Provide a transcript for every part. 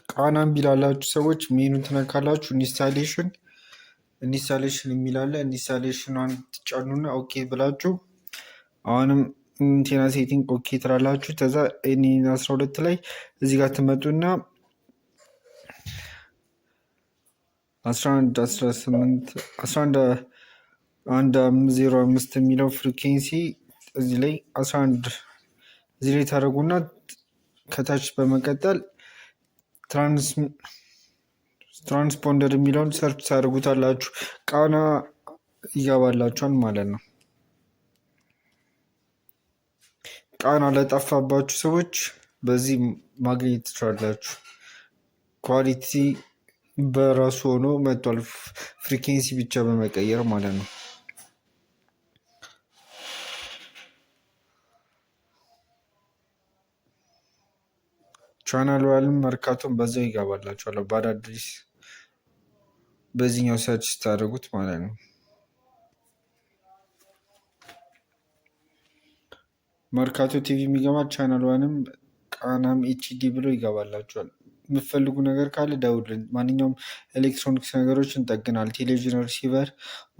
ቃና እምቢ ላላችሁ ሰዎች ሜኑን ትነካላችሁ። Installation የሚል አለ። Installation ኗን ትጫኑና okay ብላችሁ አሁንም antenna setting okay ትላላችሁ። ከዛ N 12 ላይ እዚህ ጋር ትመጡና 11 18 11 1 5 0 5 የሚለው frequency እዚህ ላይ 11 እዚህ ላይ ታደርጉና ከታች በመቀጠል transponder የሚለውን search ታደርጉታላችሁ። ቃና ይገባላችኋል ማለት ነው። ቃና ለጠፋባችሁ ሰዎች በዚህ ማግኘት ትችላላችሁ። Quality በራሱ ሆኖ መጥቷል። Frequency ብቻ በመቀየር ማለት ነው። ቻናል ዋልም መርካቶም በዛው ይገባላችኋል። በአዳዲስ በዚህኛው search ስታደርጉት ማለት ነው። መርካቶ ቲቪ የሚገባ Channel One ም ቃናም HD ብሎ ይገባላችኋል። የምትፈልጉ ነገር ካለ ደውሉልን። ማንኛውም ኤሌክትሮኒክስ ነገሮች እንጠግናለን። ቴሌቪዥን receiver፣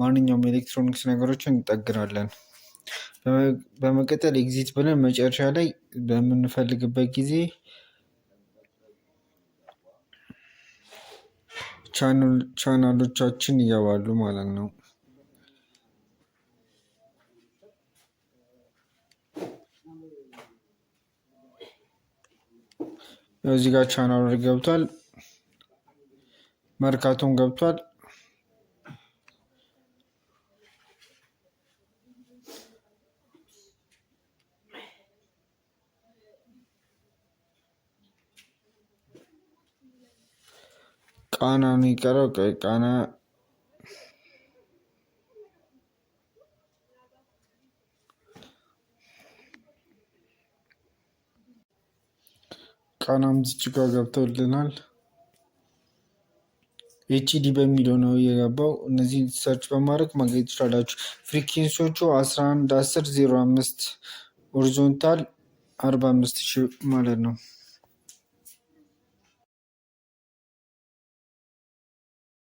ማንኛውም ኤሌክትሮኒክስ ነገሮችን እንጠግናለን። በመቀጠል exit ብለን መጨረሻ ላይ በምንፈልግበት ጊዜ ቻናሎቻችን ይገባሉ ማለት ነው። እዚህ ጋር ቻናሉ ገብቷል፣ መርካቶም ገብቷል። ቃና ነው የቀረው። ቃና ቃናም እዚች ጋ ገብቶልናል። HD በሚለው ነው የገባው። እነዚህን search በማድረግ ማግኘት ትችላላችሁ። Frequency ዎቹ 11 10 05 horizontal 45 ሺህ ማለት ነው።